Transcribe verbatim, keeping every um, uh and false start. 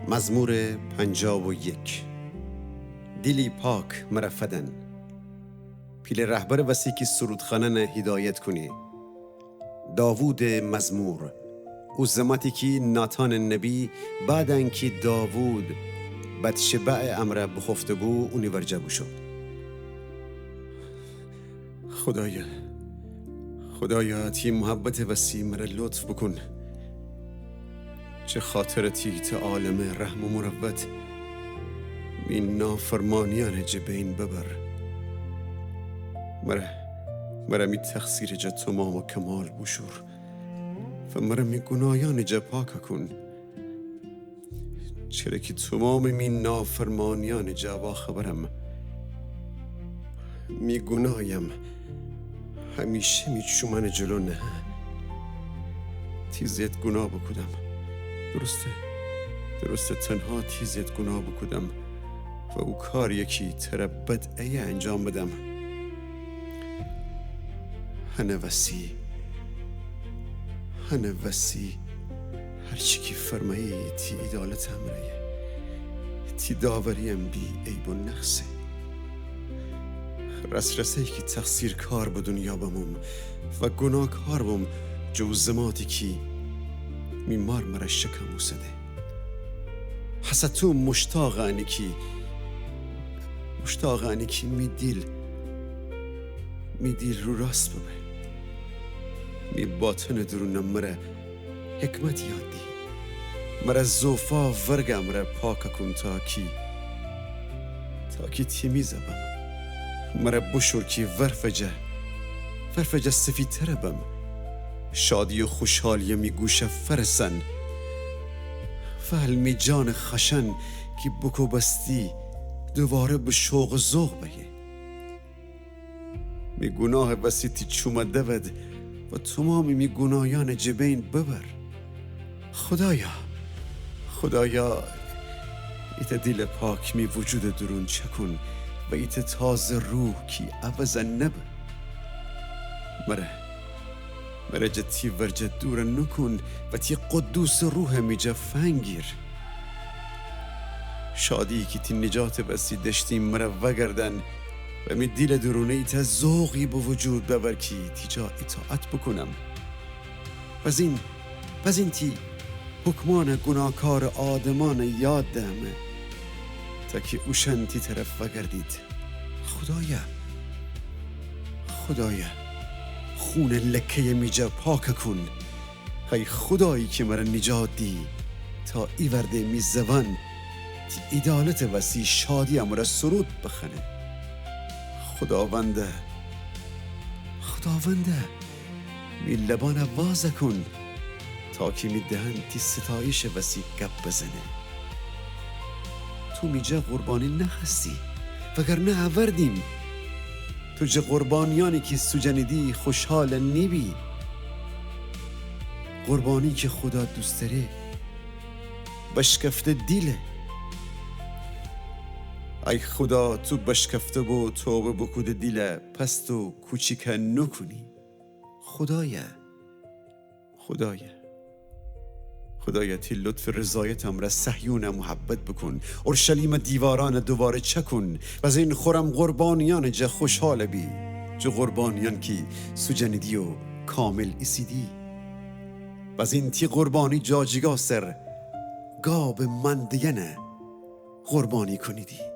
مزمور پنجاه و یک. دیلی پاک مره فدن. پیله رهبرٚ وسی کی سرودخانأنَ هیدایت کونی. داوودٚ مزمور. او زماتی کی ناتانٚ نبی بعد انکی داوود بتشبعٚ امرأ بوخوفته‌بو، اونی ورجه بوشو. خودایا، خودایا، تی محبتٚ وسی مره لطف بوکون. چه خاطر تی ایتأ عالمه رحم و مروت می نافرمانیأنٚ جه بین ببر. مره، مره می تقصیرٚ جا تمام و کمال بوشور و مره می گوناهیأنٚ جا پاک کون. چره کی تومامٚ می نافرمانیأنٚ جا واخبرم. می گوناهیم همیشه می چومأنٚ جلو نهه. تی ضد گوناه بوکودم. درسته، درسته، تنها تی ضد گوناه بوکودم و او کاریی کی تره بد ایه انجام بدم. هنٚ وسی، هنٚ وسی، هرچی کی فرمأیی تی عیدالتٚ امرأیه، تی داورییم بی عیب و نقصه. راس‌راسی کی تقصیرکار به دونیا بموم و گوناهکار بوم، جٚه او زماتی کی می مار مره شکم اوسده. هسه تو مشتاقٚ انی کی، مشتاقٚ انی کی می دیل، می دیل رو راست ببه. می باطنٚ دورون مره حکمت یاد دی. مره زوفا ورگٚ امرأ پاک کون تا کی، تا کی تیمیز بم. مره بوشور کی ورفٚ جا، ورفٚ جا سفیدتر بم. شادی و خوشحالی می گوش فرسن. وهل می جانٚ خشن کی بوکوبستی دوواره به شوق و ذوق بهه. می گوناهٚ وسی تی چوم دود و تومامٚ می گوناهیأنٚ جٚه بین ببر. خودایا، خودایا، ایتأ دیلٚ پاک می وجودٚ دورون چأکون و ایتأ تازه روح کی عوض نبه. مره، مره جٚه تی ورجه دور نوکون و تی قدوسٚ روح می جا فنگیر. شادی کی تی نجاتٚ وسی دأشتیم مره وأگردأن و می دیلٚ دورون ایتأ ذوقی به وجود بأور کی تی جا ایطاعت بوکونم. بزین، بزین تی حکمأنٚ گوناهکارٚ آدمأنٚ یاد دهمه، تا کی اوشأن تی طرف وأگردید. خودایا، خودایا، خونٚ لکه‌یٚ می جا پاک کون. ای خودایی کی مره نجات دی، تا ایوأرده می زبان تی عیدالتٚ وسی شادی امرأ سرود بخوأنه. خوداوندا، خوداوندا، می لبأن واز کون، تا کی می دهن تی ستایشٚ وسی گپ بزنه. تو می جا قربانی نخوأستی، وگرنه اوردیم. تو جٚه قربانیأنی کی سوجأنیدی خوشحال نیبی. قربانی کی خودا دوست دأره، بشکفته دیله. ای خودا، تو بشکفته و توبه بوکوده دیله پست و کوچیکه نوکونی. خودایا، خودایا، خودایا، تی لطف و رضایت امرأ صهیون محبت بوکون، اورشلیمٚ دیوارأن دوواره چأکون. بزین خورم قربانیأنٚ جا خوشحال بی، جٚه قربانیأن کی سوجأنیدی و کامل ایسیدی. بزین تی قربانی جاجیگا سر گابٚ مأنده‌یأنه قربانی کونیدی.